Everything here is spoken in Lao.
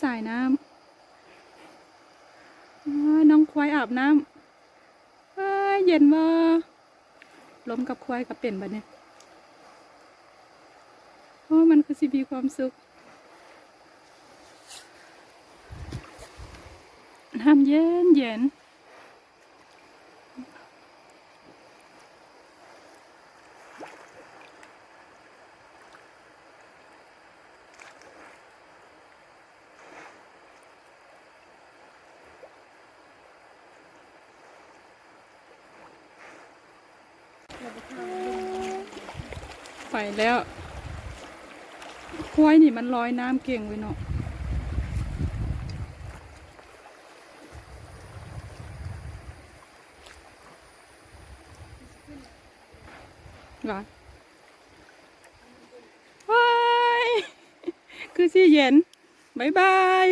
ສາຍນ້ຳ ອ້າ ນ້ອງຄວາຍອາບນ້ຳ ເອີຍ ເຢັນບໍ່? ລົມກັບຄວາຍກໍເປັນບັດນີ້ ໂອ້ ມັນຄືຊິມີຄວາມສຸກ ນ້ຳເຢັນໆ. ໄປແລ້ວ ຄວາຍນີ້ມັນລອຍນ້ຳເກັ່ງເວີຍເນາະ ຫວາ ໂອ້ຍ ຄືຊິເຢັນ ບາຍບາຍ.